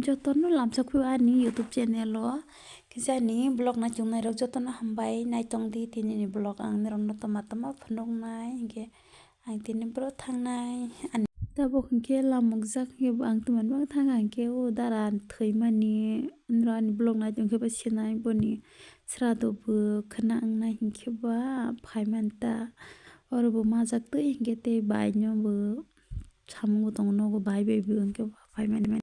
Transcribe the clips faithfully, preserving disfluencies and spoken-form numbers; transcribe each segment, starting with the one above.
Jotono lamsok phio ani YouTube channel o. Kisa ani vlog naichung nairok jotono hambai naitong di, tini ni vlog ang norok no toma toma phunuk nai hinkhe ang tini boro thangnai. Ani tabuk hinkhe lamukjak hinkhe bo ang tongmani bagwi thang hinkhe o dara thwimani norok ani vlog naichung khe bo sinai boni srado bo khna wngnai hinkhe ba phaimani ta oro bo majak twi hinkhe tei bai no bo samung bo tongo nogo bai bai bo hinkhe ba phaimani.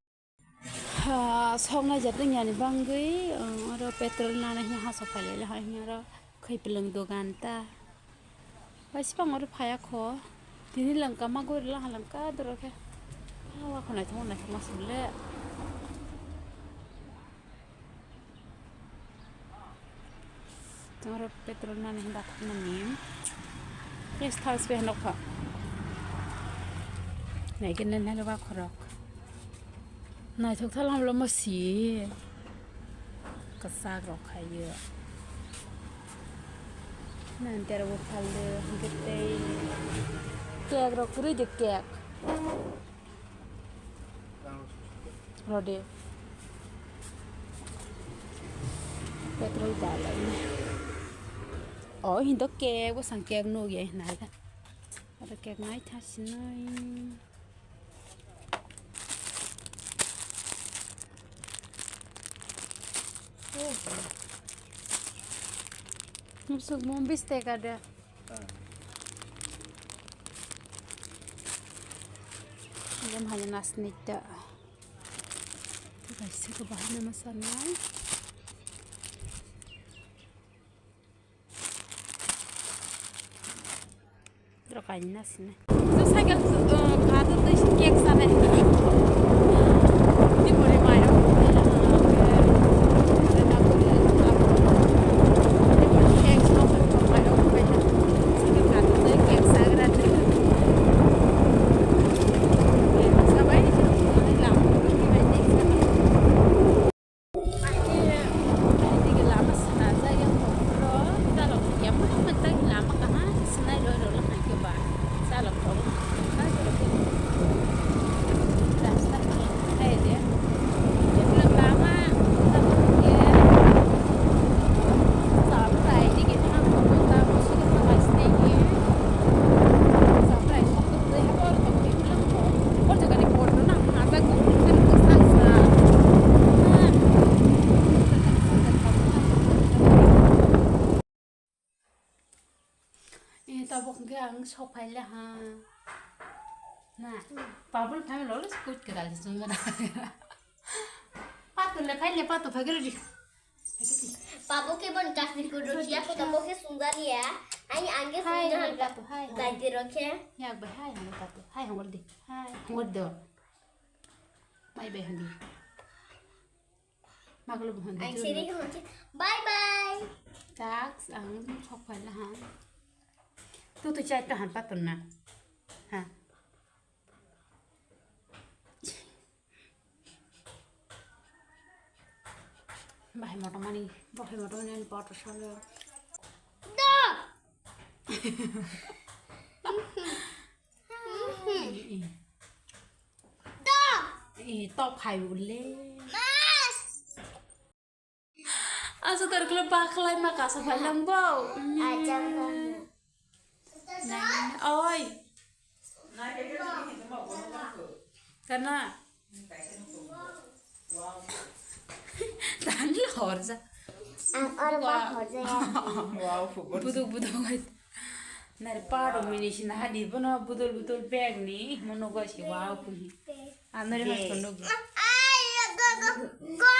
Ha, sok naijak wngya ni bangwi, um, oro petrol nana hi hasok phai lai hai, oro khwi peleng dogan ta. Bai sipang oro phaya kho. Tini langka ma gori la langka doro khe. Ha, wa khonai thong nai ma sule. Tongro petrol nani hinba thangmani. Yes, thals pe hinok pha. Nai kene nai ba khorok. Naithok thalang lo mo si. Kasak rok khayo. Nan tera bo phalde, hingke tei cake rok kwrwi de cake. Rode. Petrol dalai. Oh, hinto cake, bo sang cake no ye na da. Ada cake nai tha sinai. Musuk mo bis te ka da. Jam hanya nasnik ta. Kaisa ko bahai nama sanai. Dro kaini nasine. Cycle, uh, kha to twi cake sanai. Ni bori mai. Eh, tabuk hwnkhe ang sok phai le ha. Na, Babul phai lo, lo kut kedal sung na. Patu le phai le, patu phai gelo di. Pabo ke bon kasni ko rosia ko tabo ke sungariya. Ai ange hai, sungariya hai, hai, hai. Dai de rokhe. Yak bai hai, hai, patu. Hai, hangol di. Hai, hangol do. Bai bai handi. Magalo buhan di. Ang sini ko handi. Bye bye. Tak, ang sok phai la ha. Tu tu chai ta han patun na. Ha. Bahai motomani, bahai motomani ani poto salo. Da! Da! Eh, tok hai ule. Mas! Asa tar kle bakhlai ma kasa phai lang bo. Ajang lang. Nang, oi. Kana? Tan horja. Ang oro ba horja ya. Wow, football. Buduk buduk. Nari paro mini sina hadi bono budul budul bag ni mono go si wow kuni. Anari mas kono. Ai, go, go, go.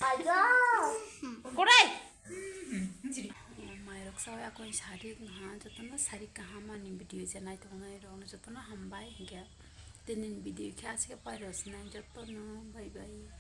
Ayo. Korai. Mairok sawi akoi sari ha jotono sari kaham ani video je nai tongnai rok jotono hambai hinkhe tinin video khe asike pairo sinai jotono bye bye.